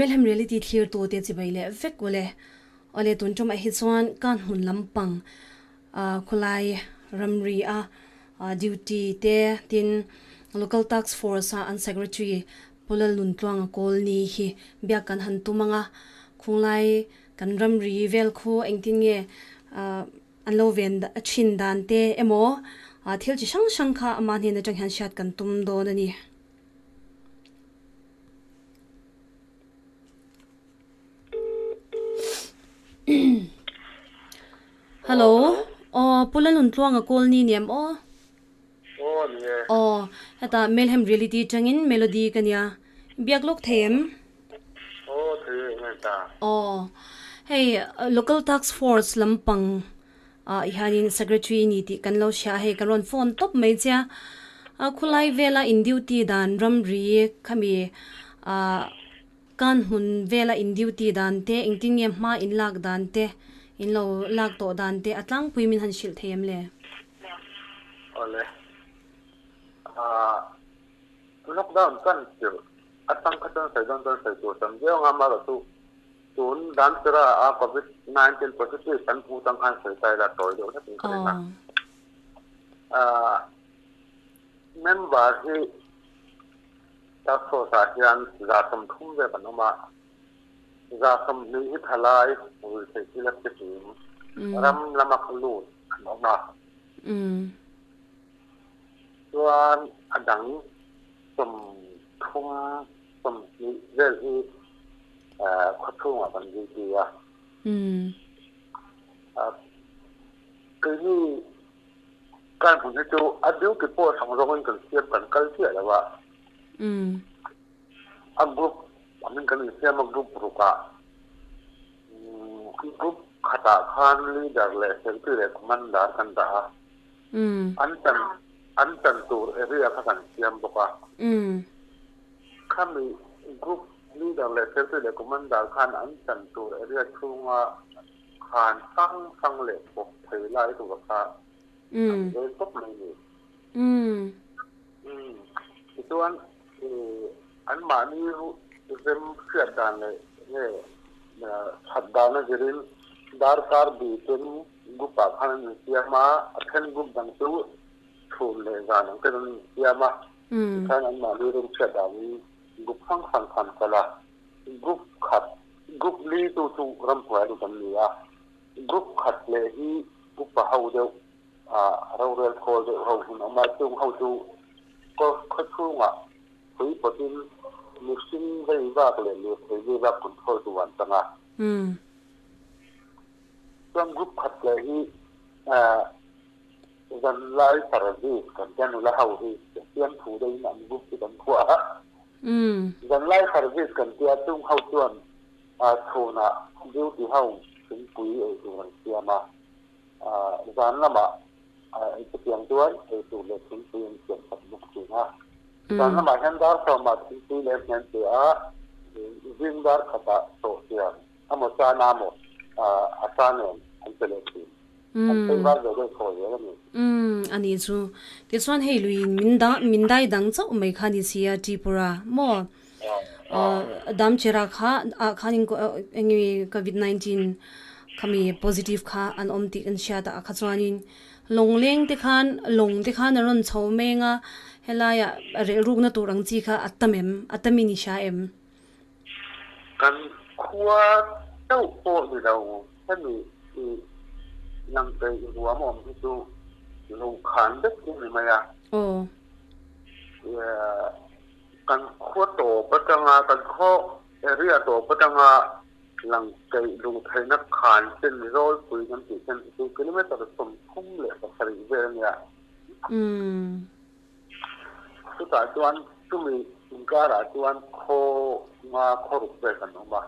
Melhem Reality thlir tu te chibai leh vek ule. Awle tun tum ah hi chuan kan hmun lampang khawlai ramri a duty te tin Local Task Force a an Secretary Pu Lalnuntluanga Kawlni hi biak kan han tum ang a, khunglai kan ramri vel khu engtin nge an lo ven thin dan te emaw thil chi hrang hrang kha ama hnen atang hian hriat kan tum dawn a ni. Hello, aw Pu Lalnuntluanga Kawlni ni em aw? Aw ni e. Aw, heta Melhem Reality tangin Melody ka nia. Biak lawk thei em? Aw thei e nge ta. Aw, hei Local Task Force lampang ah hianin Secretary i ni tih kan lo hria a, hei ka rawn phone tawp mai che a. Khulai vela in duty dan ramri khami ah kan hmun vela in duty dan te engtin nge hma in lak dan te in lo lak tawh dan te a tlangpui min han hrilh thei em le? Awle. Ahh lockdown kan tirh atang kha chuan sawi dawn chuan sawi tur tam viau anga amaherawh chu tun dan tira a covid 19 positive kan hmuh tang khan sawi ta ila tawi deuh hlek in ka ring a. Ahh member hi task force ah hian 30 vel kan awm a, 20 hi thalai ruihtheih thil a fihlim ram lama kha lut an awm a. Chuan a dang 30, 20 vel hi khawchhungah kan duty a. Keini kan hmun hi chu a duty pawh hrang zawngin kan siam kan kal chiah lo a. A group angin kan insiam a group rukah group khatah khan leader leh secretary leh commander kan dah a. An chan an chan tur area kha kan siam bawk a. Khami group leader leh secretary leh commander khan an chan tur area chhunga khan hrang hrang leh bawk thei lai tur kha an veng tawp mai a ni. Tichuan anmahni rem hriat dan leh nge that dan a zirin darkar bi ten group ah khan an insiam a, a then group dang chu chhun leh zan ang ten an insiam a, tikhan anmahni rem hriat danin group hrang hrang khan kal a, group khat group li tu chu ramhnuai lut an ni a, group khat leh hi upa ho deuh Rorel khawl deuh ho hun awm a, chung ho chu khaw chhungah pui pawtin mihring vei vak leh lirthei vei vak control tu an chang a. Chuan group khat leh hi zanlai service kan tia nula ho hi siamthu deuhin an group chu kan phuah a. Zanlai service kan tia chung ho chuan chhunah duty ho thingpui ei tur an siam a. Zan lamah chutiang chuan eitur leh thingpui an siam khat bawk thin a. Zan lamah hian dar sawmah thingpui leh hnen che a, zing dar khatah tawh siam emaw chana maw a sa nen an pe leh thin. An phei var ve deuh thaw zel a ni. Umm a nih chu. Tichuan hei luiin min dang min dai dang chauh mai kha ni sia Tripura maw? Damchera kha ah khan in enge covid 19 khami positive kha an awm tih kan hriat a kha chuanin lawngleng te khan lawng te khan a rawn chho meng a helaiah reh rukna tur ang chi kha a tam em a tam in i hria em? Kan khua chauh pawh ni lo hemi i langpeih ruam awm hi chu luhkhan vek hi ni mai a. Aw. Kan khua tawp atanga kan khaw area tawp atanga lang keih luh theihna khan chen zawlpui kan tih chen chu kilometer 37 vel a nia. Chutah chuan chumi inkarah chuan khaw nga khaw ruk vel kan awm a.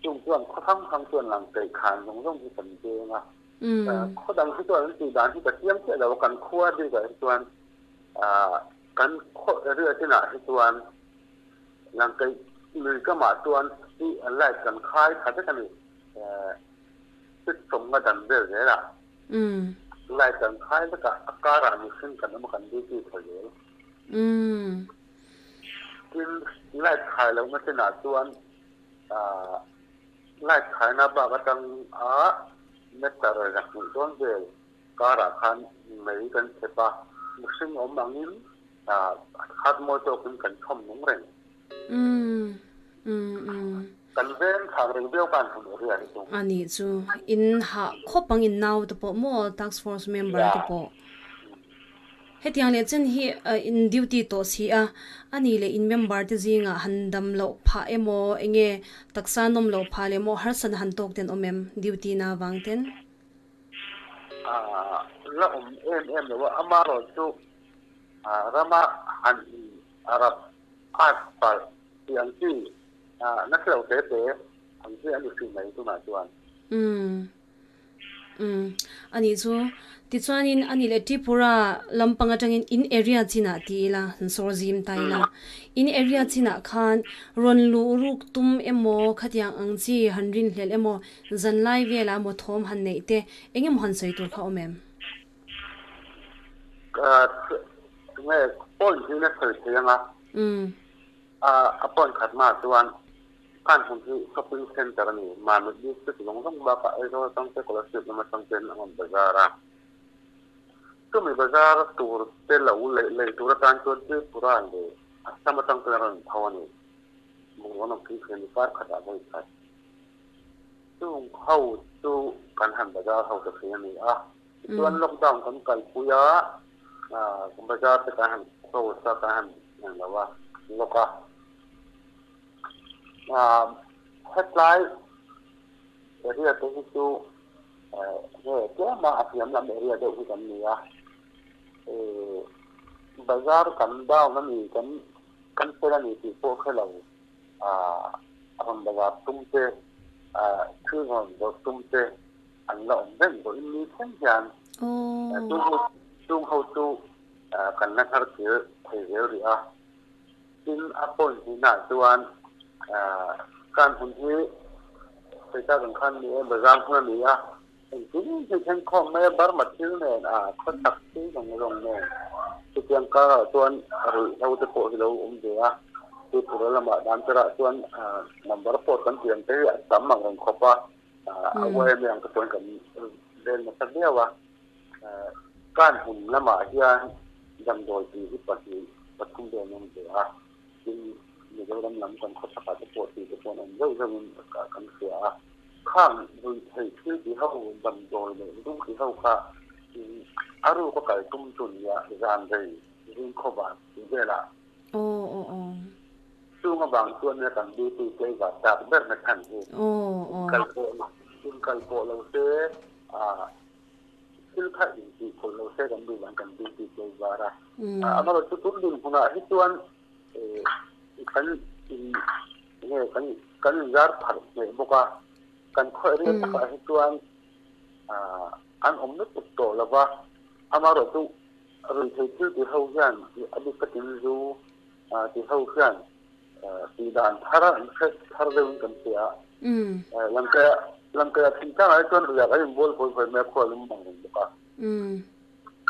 Chung chuan khaw hrang hrang chuan lang keih khan zawng zawng hi kan veng a. Khaw dang hi chuan an tih dan hi ka chiang chiah lo a, kan khua bikah hi chuan Kan khaw area chinah hi chuan langkaih lui kamah chuan hi light kan khai tha vek a ni. Six sawmnga dan vel zelah light kan khai vek a, a karah mihring kan awm a kan duty tha zel. Tin, light khai lohna chinah chuan light khaina bak atang a meter 200 dawn vel karah khan mei kan chhep a, mihring awm angin khat mawi tawkin kan chhawm nung reng. Kan veng thang reng viau khan hun area hi chu. A nih chu. In hah khawp ang in nau te pawh maw task force member te pawh. Hetiang leh chen hi in duty tawh si a, a nih leh in member te zingah han dam loh phah emaw enge taksa nawm loh phah leh maw harsatna han tawk ten awm em duty na vang ten? La awm em em lo a, amaherawhchu rama han in rap at palh tih ang chi nasa lo te te ang chi a ni hrim mai tunah chuan. Umm. Umm. A nih chu. Tichuanin a nih leh Tripura lampang atangin in area chinah ti ila, an sawr zim ta ila. In area chinah khan rawn luh ruk tum emaw khatiang ang chi han rinhlelh emaw zanlai velah emaw thawm han neih te eng emaw han sawi tur kha awm em? Nge point hi na sawi thei anga a point khat hmaah chuan khan hmun hi shopping center a ni. Mamit district zawng zawng bakah Aizawl atang te Kolasib lam atang ten a rawn bazar a. Chumi bazar tur te lo leh lei tur atan chuan Tripura leh Assam atang ten a rawn tho a ni. Bungraw an awm phei phei a ni kar khatah vawi khat. Chung ho chu kan han bazar ho ta thei a ni a. Tichuan lockdown kan kalpui a, bazar te kan han close a, kan han eng lo a, lock a. Hetlai area te hi chu nge tlema a hniam lam area deuh hi kan ni a. Bazar kan down a ni, kan fel a ni tih pawh hre lo. Rawn bazar tum te, thil rawn zawrh tum te an la awm reng pawhin ni thleng hian chung ho chu kan la hnar kir thei zel rih a. Tin, a point hnihnaah chuan kan hun hi sawi tak ang khan ni e, bazar hun a ni a, engtin hi thlengkhawm mai a, Burma thil nen a khawchhak thil zawng zawng nen chutiang karah chuan ruihhlo te pawh hi lo awm ve a, Tripura lamah dan cherah chuan number pawh kan tih ang te hi a tam ang reng khawp a, a uai em em ang te pawhin kan vel nasa viau a. Kan hmun lamah hian damdawi tih hi pahnih pathum vel an awm ve a, tin Mizoram lam kan khawchhakah te pawh tih te pawh an awm zeuh zeuhin kan hria a. Khang ruihtheih thil ti ho damdawi leh zu ti ho kha a ruk a kal tum chu nia zan rei zing khawva tih velah chung avang chuan nia kan duty tlaivar tak ber na chhan hi inkal pawh lo se thil kha intih phawlh lo se kan duh vang kan duty tlaivar a. Amaherawhchu tun dinhmunah hi chuan kan in nge kan kan inzar pharh hneh bawk a, kan khawih riat takah hi chuan an awm lutuk tawh lo va, amaherawhchu ruihtheih thil ti ho hian a bik takin zu ti ho hian tih dan thar an hre thar deuhin kan hria a, Langkaia Langkaia thingtlangah hi chuan riak an inbual vawi vawi mai a, khua lum ang reng bawk a.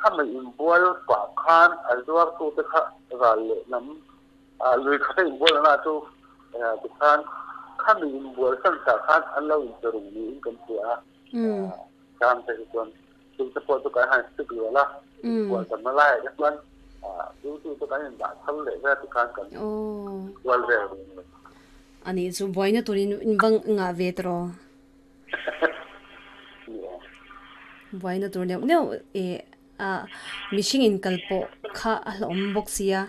Khami inbual pah khan a zuartute kha ral leh lam lui khata inbual ana chu tikhan khami inbual san sa khan an lo inpe rung niin kan hria a. Chang te hi chuan chung te pawh chu kan han sik rual a, inbual tamna laiah te chuan duty te kan indah thar leh vel tikhan kan bual vel reng a ni. A nih chu buaina turin in va ngah ve tawh. Buaina tur neuh neuh ih ah mihring in kal pawh kha a hlauhawm bawk sia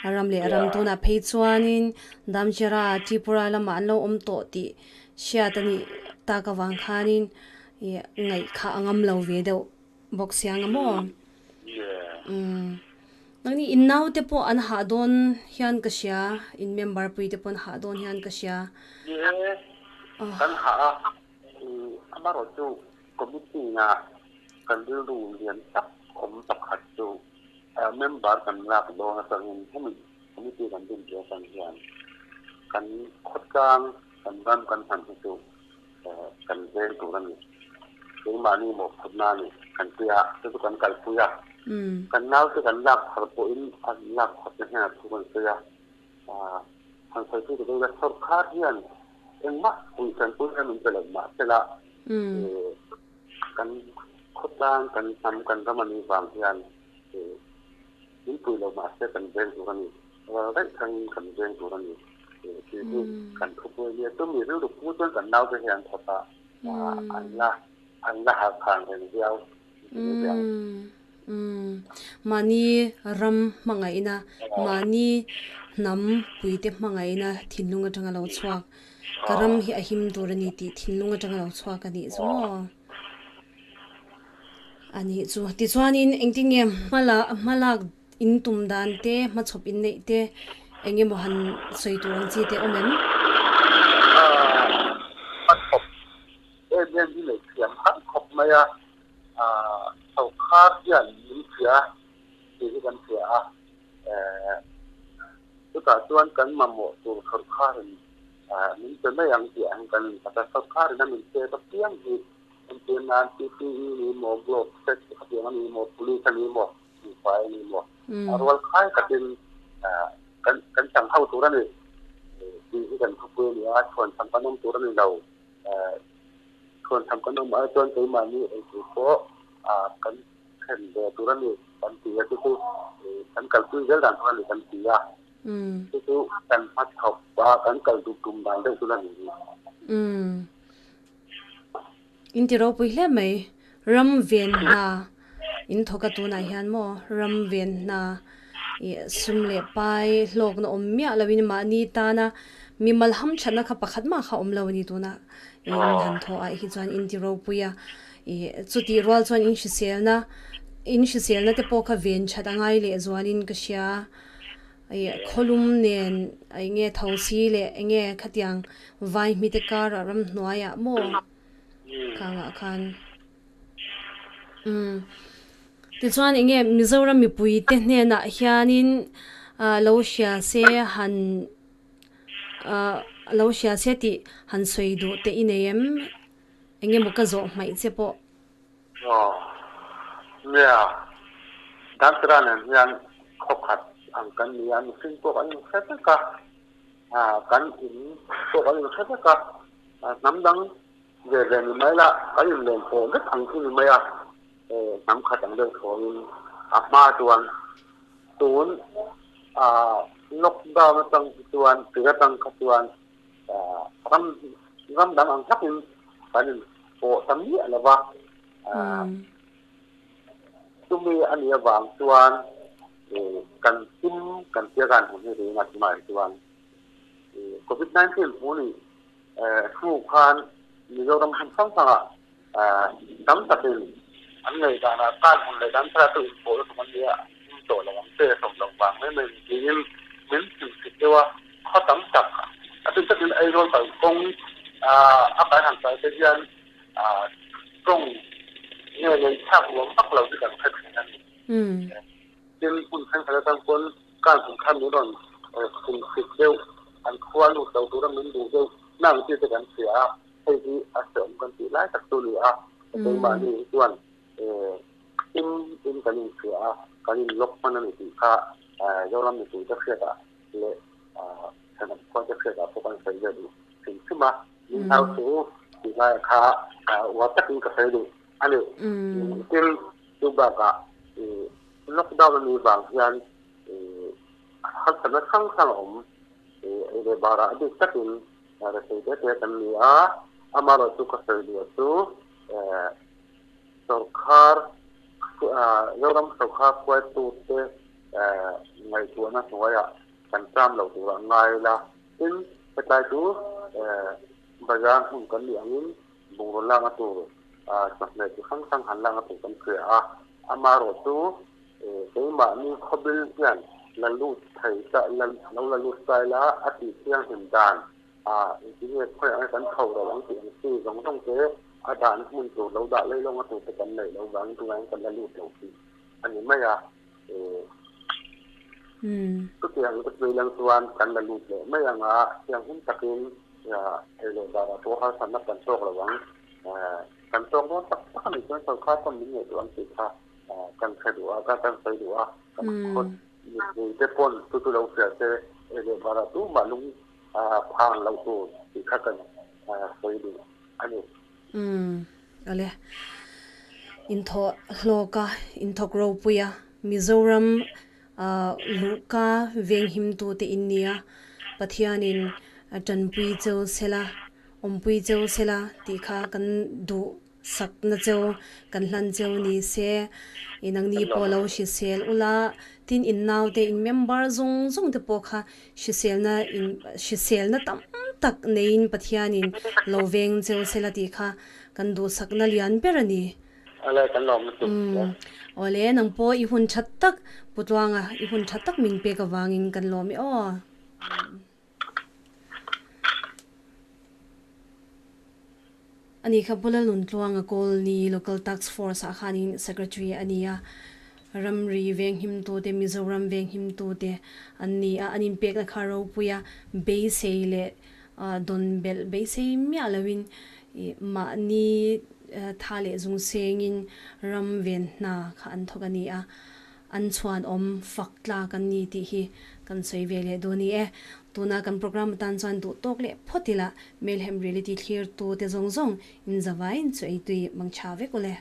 a ram leh a ram tunah phei chuanin Damchera Tripura lamah an lo awm tawh tih hriat a nih tak avang khanin ih ngaih kha a ngam lo ve deuh bawk sia ang maw? Umm nangni in naute pawh an hah dawn hian ka hria in member pui te pawh an hah dawn hian ka hria. Kan hah a, amaherawh chu committee nga kan rilru lian tak awm pakhat chu member kan lak dawn atangin hemi committee kan din tur atang hian kan khawtlang kan ram kan hman hi chu kan veng tur a ni. Keimahni mawhphurhna a ni kan tia chu chu kan kalpui a, kan naute kan lak thar pawhin an lak khatna hian a thu kan sawi a. Han sawi chu ka la sawrkar hian engmah puihtanpui hian min pe lo mahsela kan khawtlang kan hnam kan ram anih vang hian min pui lo mahse kan veng tur a ni. Ral daih thangin kan veng tur a ni tih hi kan thupui a nia. Chumi rilru pu chuan kan naute hi an thawk a, an la an la harh reng viau tih ang. Mahni ram hmangaihna, mahni hnam puite hmangaihna thinlung atanga lo chhuak, ka ram hi a him tur a ni tih thinlung atanga lo chhuak a nih chu maw? A nih chu. Tichuanin engtin nge hmalak in tum dan te, hmachhawp in neih te eng emaw han sawi tur ang chi te awm em? Hmachhawp em em hi neih thiam har khawp mai a, sawrkar hian min hria tih hi kan hria a, chutah chuan kan mamawh tur sawrkarin min pe mai ang tih ang kan innghat a, sawrkarin a min pek apiang hi entir nan PPE ni maw, gloves te khatiang a ni maw, police a ni maw, nupa a ni maw, a rual khai takin kan kan chang ho tur a ni tih hi kan thupui a ni a, chhuan tham kan awm tur a ni lo. Chhuan tham kan awm ai chuan keimahni eitur pawh kan thlen ve tur a ni kan ti a, chu chu kan kalpui zel dan tur a ni kan ti a, chu chu kan hmachhawp a kan kal duh tum dan deuh chu la ni. In ti ropui hle mai. Ram ven hna in thawk a tunah hian maw ram ven hna ih sum leh pai hlawkna awm miah loin mahni tana mimal hamthatna kha pakhat mah kha awm lo a ni tunah in han thawh ah hi chuan in ti ropui a ih chutih rual chuan in hriselna in hriselna te pawh kha ven that a ngai leh zualin ka hria. Ih khawlum nen eng nge tho si leh eng nge khatiang vai hmite karah ramhnuaiah maw khangah khan umm tichuan eng nge Mizoram mipuite hnenah hianin ah lo hria se han ah lo hria se tih han sawi duh teh i nei em eng nge maw ka zawh hmaih che pawh. Aw, nia, Dantara nen hian khawkhat ang kan ni a, mihring pawh kan inhre vek a, kan in pawh kan inhre vek a, hnam dang ve ve ni mai la, kan inlen pawh vek ang chu ni mai a, hnam khat ang deuh thawhin a hma chuan tun lockdown atang hi chuan tir atang kha chuan ram ram dang ang hlakin kan in pawh ta miah lo va, chumi a nih avang chuan kan him kan tia kan hmu hi reng a tunah hi chuan Covid 19 hmu nih hnu khan Mizoram hmun hrang hrangah tam takin an ngaihdanah kan hun leh dan thar chu inpawh lutuk an nia, him tawh lo ang che, sawm loh vang mai mai tiin min chimchit deuh a, khaw tam tak a tin takin Aizawl kalkawng a kan han kal te hian tawng nge nei thlak nuam vak lo chu kan hre thin a ni. Tin, hmun thenkhat atang pawn kan hun kha min rawn chimchit deuh, an khua lut lo tura min duh deuh nang chi te kan hria a. Hei hi a hreawm kan tih lai tak chu a ni a, keimahni hi chuan in in kan inhria a, kan in lock hman a ni tih kha Zoram mipuite hriatah leh thenawm khuate hriatah pawh kan sawi ve duh hrim hrim a, min hau chu tih laiah kha uar takin ka sawi duh a ni. Tin, chu bakah lockdown a nih vang hian harsatna hrang hrang a awm, ei leh barah a bik takin Rethei te te kan ni a, amaherawhchu ka sawi duh chu sawrkar Zoram sawrkar hruaitute ngaihtuahna hnuaiah kan cham lo tur a ngai la. Tin, hetlai chu bazar hmun kan nih angin bungraw lakna tur chawhmeh chi hrang hrang han lakna tur kan hria a, amaherawhchu keimahni khawbil hian la lut thei ta lo la lut sai la a tih thianghlim dan ah engtin nge khawi ang kan tho ro ang tih ang chi zawng zawng te a dahna hmun tur lo dah lei lawnga tur te kan neih loh vangin tunah hian kan la lut lo tih a ni mai a chutiang ka sawi lang chuan kan la lut leh mai ang a thianghlim takin ei leh barah pawh harsatna kan tawk lo ang kan tawk dawn tak tak a nih chuan sawrkar pawn min ngaihtuah ang tih kha kan hre duh a, kan sawi duh a, kan khawt mipui te pawn chu chu lo hria se Ei leh barah tumah lung phang loh tur tih kha kan sawi duh a ni. Umm ale inthawh hlawk a, inthawk ropui a, Mizoram luhka venghimtute in nia, Pathianin tanpui cheu sela, awmpui cheu sela tih kha kan duh Sakna cheu kan hlan cheu ni se, i nangni pawh lo hrisel ula, tin in naute in member zawng zawng te pawh kha hriselna in hriselna tam tak neiin Pathianin lo veng cheu sela tih kha kan duhsakna lian ber a ni. Awle kan lawm lutuk che. Awle nang pawh i hun tha tak Putluanga i hun tha tak min pek avangin kan lawm e aw. Ani kha Bula Luntluanga Kawlni Local Task Force ah khanin Secretary a ni a, ramri venghimtute, Mizoram venghimtute an ni a, an inpekna kha ropui a, beisei leh dawn belh beisei miah loin mahni tha leh zung sengin ram ven hna kha an thawk a ni a. An chhuanawm fak tlak an ni tih hi kan sawi ve leh dawn i e. Tuna kan program atan chuan duh tawk leh phawt ila Melhem Reality thlirtu te zawng zawng in zavaiin chu eitui mang tha vek ule.